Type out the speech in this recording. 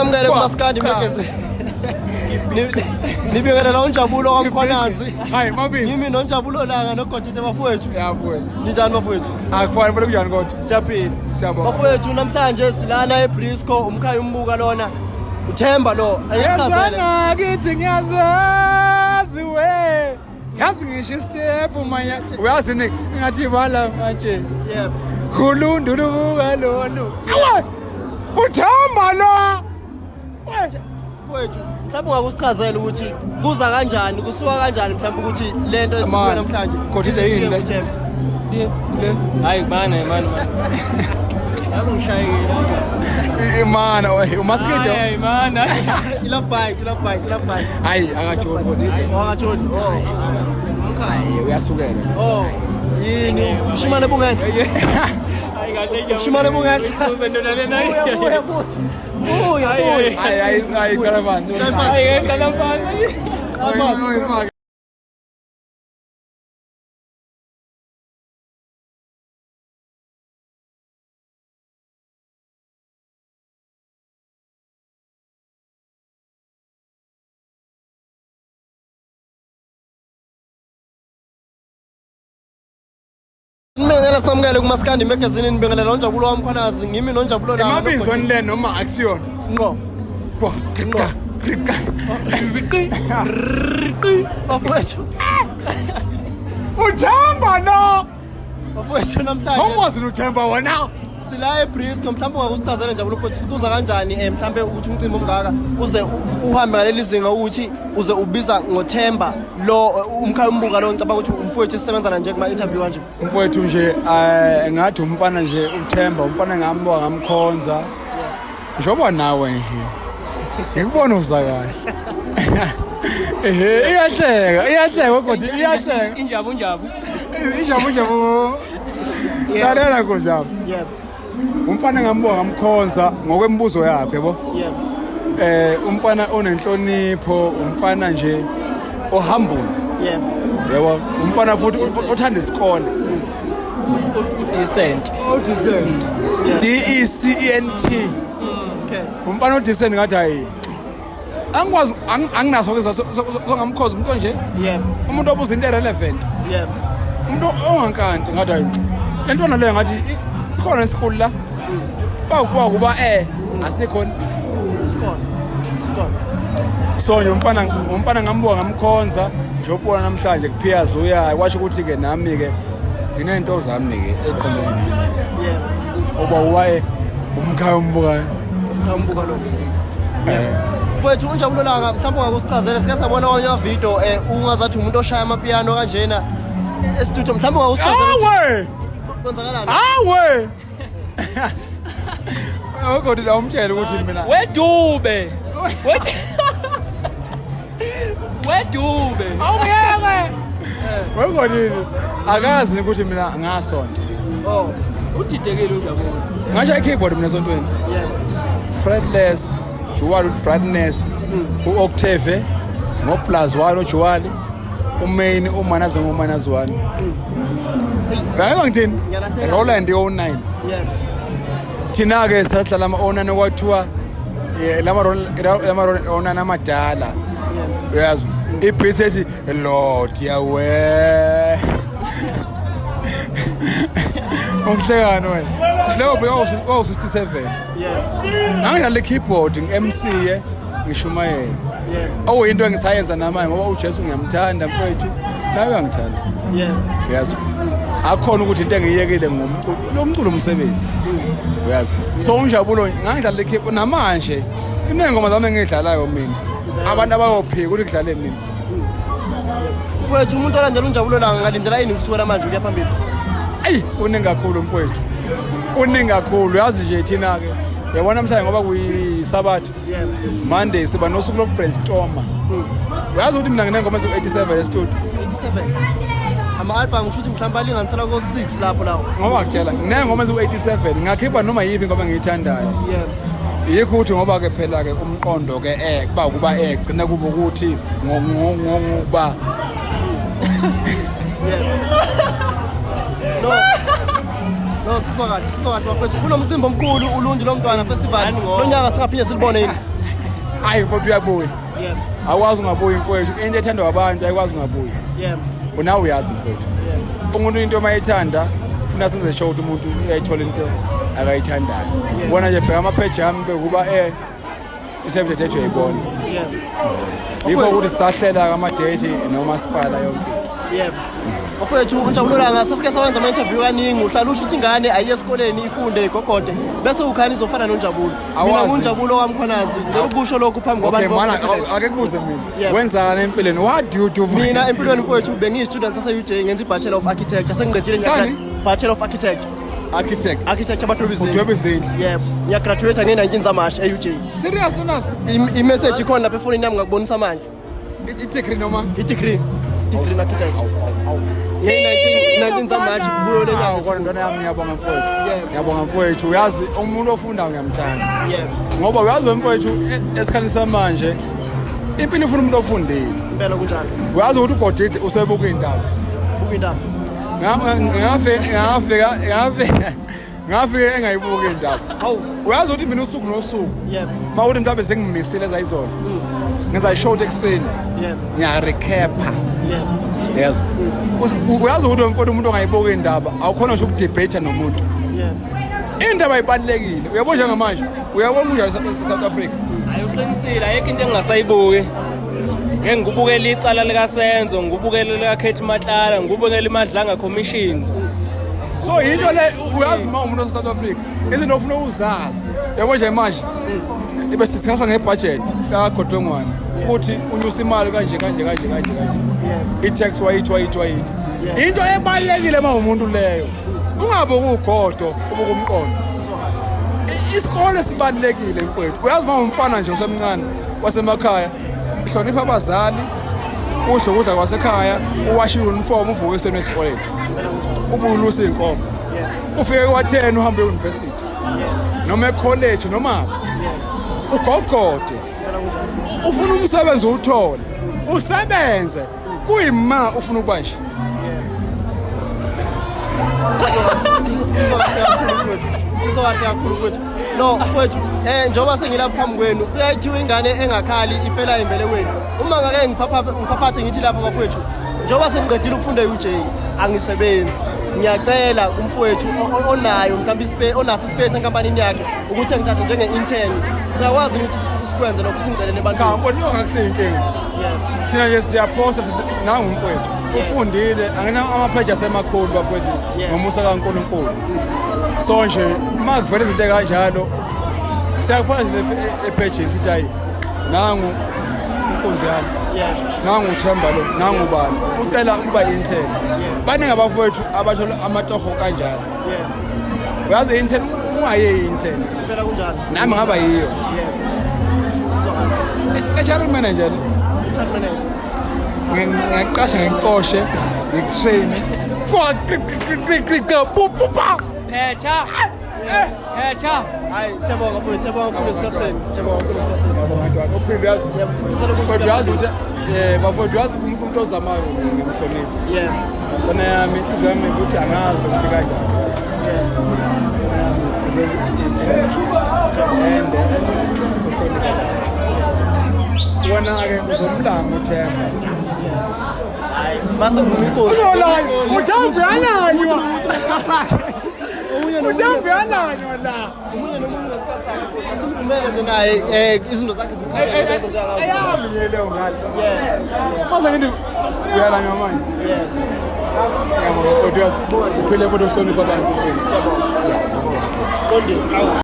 Sinamukele kumaskandi magazine. Nibingelela uNjabulo kwaMkhwanazi. Hayi mabizi. Ngimi noNjabulo Langa noGodide bafowethu. Ya mfowethu. Ninjani bafowethu? Akufani mfowethu kunjani kodwa? Siyaphila. Siyabonga. Bafowethu namhlanje silana eBriscoe umkhaya umbuka lona. Uthemba lo ayisichazele. Ngakithi ngiyazazi we. Yazi ngisho istep manya. Uyazi ni ngathi bala manje. Yebo. Khulundu lubuka lolu. Awu! Uthemba lo. Mfowethu, mhlawumbe ungakusichazela ukuthi kuza kanjani, kusuka kanjani mhlawumbe ukuthi lento esikuyo Man, namhlanje. kodwa ize yini le? Uthemba. Le. Hayi bana man man. Yazi ngishayekile. Imana umaskide. Hayi man. I love bite, I love bite, I love bite. Hayi akajoli kodwa ithi. Wangatshoni. Oh. Hayi uyasukela. Oh. Yini? Ubushimane bungenhla. Hayi kahle nje. Ubushimane bungenhla. Usuze ndoda lena. Buya buya buya. Buya buya. Hayi hayi hayi qala phansi. Hayi qala phansi. Phansi. Nibingelela sinamukele kumaskandi magazine nibingelela uNjabulo waMkhwanazi ngimi noNjabulo Langa. Emabizweni le noma akusiyona. Ngqo. Kwa krika krika. Bafowethu. Uthemba lo. Bafowethu namhlanje Awukwazi uthemba wena. sila eBriscoe mhlawumbe ungakusichazela Njabulo mfowethu kuza kanjani mhlawumbe ukuthi umcimbi omngaka uze uhambe ngaleli zinga ukuthi uze ubiza ngoThemba lo umkhaya umbuka lo ngicabanga ukuthi umfowethu esisebenza na nje kuma interview kanje. Umfowethu nje ngathi umfana nje uThemba umfana ngambuka ngamkhonza. Njengoba nawe nje. Ngikubona uza kahle. Ehe iyahleka iyahleka kodwa iyahleka. Injabu njabu. Injabu njabu. Lalela nkosi yami. Yebo. Umfana ngambuka ngamkhonza ngokwemibuzo yakhe yabo. Yebo. Umfana onenhlonipho, umfana nje ohumble. Yebo. Yebo, umfana futhi othanda isikole. Udecent. Odecent. D E C E N T. Okay. Umfana odecent ngathi hayi. Angikwazi anginaso ke songamkhoza umuntu onje. Yebo. Umuntu obuza into relevant. Yebo. Umuntu ongankanti ngathi hayi. Le ntwana leyo ngathi sikhona isikole la. Bakuba kuba asikhona. Sikhona. Sikhona. So nje umfana ngambuka ngamkhonza nje ubona namhlanje kuphiyaza uyayi kwasho ukuthi ke nami ke nginento zami ke eqomeni. Yebo. Oba waye umkhaya umbukayo. Umkhaya umbuka lo. Mfowethu uNjabulo Langa mhlawumbe ungakusichazela sike sabona kwamanye amavidiyo ungazathi umuntu oshaya amapiano kanjena e-studio mhlawumbe ungakusichazela ukuthi Awe! kwenzakalani? Awe! Awukho la umtshela ukuthi mina Wedube. Wedube. Awungeke. Wekonini? Akazi ukuthi mina ngasonta. Oh, Udidekile uNjabulo. Ngasha i-keyboard mina esontweni. yeah. Fretless, dual with brightness, u-octave ngo plus 1 udual, umain u-minus ngo minus 1. Ngeke ngithini? Roland 09. Yeah. Thina ke sadlala ama 09 okwathiwa lama lama 09 amadala. Uyazi ibeat ethi Lord Yahweh. Ungihlekani wena. Leyo bewu 67. Yeah. Ngangidlala i-keyboard ngi-MC ye ngishumayela. Yeah. Okuyinto engisayenza namanje ngoba uJesu ngiyamthanda mfowethu. Nawe uyangithanda. Yeah. Uyazi. Akhona ukuthi into engiyekile ngomculo. Lo mculo umsebenzi. Uyazi. So uNjabulo ngangidlala i-keyboard namanje inengoma zami engidlalayo mina. Abantu abayophika ukuthi kudlale mina. Mfowethu umuntu olandela uNjabulo Langa ngalindela yini kusukela manje ukuya phambili? Ayi uningi kakhulu mfowethu. Uningi kakhulu yazi nje thina ke. Yabona namhlanje ngoba kuyisabatha. Yeah. Monday siba nosuku lokubrainstorma. Uyazi ukuthi mina nginengoma eziwu-87 e-studio. 87. Ama-album kusho ukuthi mhlawumbe alinganisela ko-6 lapho lawo. Ngoba kutshela nginengoma eziwu-87 ngakhipha noma yiphi ingoma engiyithandayo. Yeah. Yikho ukuthi ngoba ke phela ke umqondo ke kuba kuba gcina kuba ukuthi ngokuba Yeah. No. No, siswa kahle, siswa kahle bafethu. Kunomcimbi omkhulu uLundi lomntwana festival. Nani ngo- Lonyaka singaphinde silibone yini? Ayi mfowethu uyabuya. Yebo. Awukwazi ungabuyi mfowethu. Into ethandwa abantu ayikwazi ungabuyi. Yebo. Unawe uyazi mfowethu. Umuntu into uma eyithanda ufuna senze sure ukuthi umuntu uyayithola into akayithandayo. Ubona nje bheka ama-page ami bekuba i-save the date uyayibona. Yebo. Yikho ukuthi sisahlela ama-date nomasipala yonke into. Yebo. Mfowethu uNjabulo Langa sesike sawenza ama-interview kaningi uhlala usho ukuthi ingane ayiye esikoleni ifunde igogode bese ukhani izofana noNjabulo. Mina Awazi. nguNjabulo wamkhonazi ngicela ukusho lokhu phambi Okay kwabantu mana bonke. ake kubuze mina. Yebo. Wenzani empilweni? What do you do? Mina empilweni mfowethu bengiyi-student sase-UJ ngenza i-Bachelor of Architecture sengiqedile Sani? Bachelor of Architecture. Architect. Architecture abadweba izindlu. Udweba izindlu. Yebo. Ngiyagraduate nge-19 zaMashi e-UJ. Serious Jonas? I-message ikhona lapha efonini yami ngakubonisa manje. I-degree noma? I-degree. Degree in architecture. Nge-19 zaMashi kuyo le Awu, nyanga. kodwa ntwana yami ngiyabonga mfowethu. Yebo. Ngiyabonga mfowethu. Uyazi umuntu ofundayo ngiyamthanda. Yebo. Ngoba uyazi wemfowethu esikhathini samanje impilo ifuna umuntu ofundile. Impela kunjalo. Uyazi ukuthi uGodide usebuka iy'ndaba. Buka indaba. Ngafika engayibuki iy'ndaba. Hawu. Uyazi ukuthi mina usuku nosuku Yebo. uma ukuthi mhlawumbe sengimisile ezayizolo ngenza i-short ekuseni Yebo. ngiyarecapha. Yebo. Yezwa. Uyazi ukuthi wemfowethu umuntu ongayibuki iy'ndaba awukhona ngisho ukudebate nomuntu. Yebo. Indaba ibalulekile. Uyabona njengamanje, uyabona kunjani e-South Africa. Hayi uqinisile ayikho into engingasayibuki. Ngeke ngikubukele icala likaSenzo, ngikubukele likaKhethi Matlala, ngikubukele iMadlanga Commission. So yinto le uyazi uma umuntu wase-South Africa izinto ofuna uzazi. Uyabona nje manje ibe sidiscussa ngebudget kaGodongwana ukuthi unyusa imali kanje kanje kanje kanje kanje. I-tax wayithi wayithi wayithi. Into ebalulekile uma umuntu leyo ungabuki ugodo ubuka umqondo. Isikole sibalulekile mfowethu. Uyazi uma umfana nje usemncane wasemakhaya hlonipha abazali udle ukudla kwasekhaya uwashe i-uniform uvuke ekuseni esikoleni ubuye uluse iy'nkomo ufike kwa-10 uhambe e-university noma ekholeji noma ugogode ufuna umsebenzi uwuthole usebenze kuyima ufuna ukuba nje. Sizwa kahle kakhulu mfowethu. Sizwa kahle kakhulu mfowethu. No mfowethu, njengoba sengilapha phambi kwenu, kuyayithiwa ingane engakhali ifela embelekweni. Uma ngake ngiphaphathe ngithi lapha bafowethu, njengoba sengiqedile ukufunda e-UJ, angisebenzi. Ngiyacela kumfowethu onayo mhlawumbe onaso ispace enkampanini yakhe ukuthi angithathe njenge-intern. Siyakwazi ukuthi sikwenze lokho singicelele ebantwini. Cha mfowethu ngakusiyinkinga. Yebo. Thina nje siyaphosta sithi nangu umfowethu ufundile angena amapheji asemakhulu bafowethu ngomusa kaNkulunkulu. So nje uma kuvela izinto ekanjalo siyakupha izinto ephejini sithi hayi nangu inkunzi yami nangu uThemba lo nangu bani ucela ukuba intern. Baningi abafowethu abathola amatoho kanjalo. Uyazi intern ungaye intern. Impela kunjalo. Nami ngaba yiyo. Yebo. Sizwa kahle. HR manager le. HR manager. Ngiyaqasha ngicoshe ngikutrain. Kwa krik krik krik krik pu pu pa. Phetha. Phetha. Hayi siyabonga mfowethu, siyabonga kakhulu isikhathi senu. Siyabonga kakhulu isikhathi senu. Uphinde uyazi. Yebo, sifisela ukuthi Mfowethu uyazi ukuthi bafowethu uyazi umuntu ozamayo ngimhloniphe. Yebo. Kona yami inhliziyo yami ukuthi angazi ukuthi kanjani. Yebo. Ngifise ende uhloniphe. Wena-ke uzomlanga uThemba. Hayi, mase ngivuma inkosi. Uzolanywa, uThemba uyalanywa. Omunye nomunye. UThemba uyalanywa la. Omunye nomunye nesikhathi sakhe futhi. Asimvumele nje naye izinto zakhe zimkhathele. Eyami nje leyo ngane. Yeah. Mase ngithi uyalanywa manje. Yeah. Ngiyabonga mfowethu uyazi. Uphile futhi uhloniphe abantu. Siyabonga. Siyabonga. Qondile.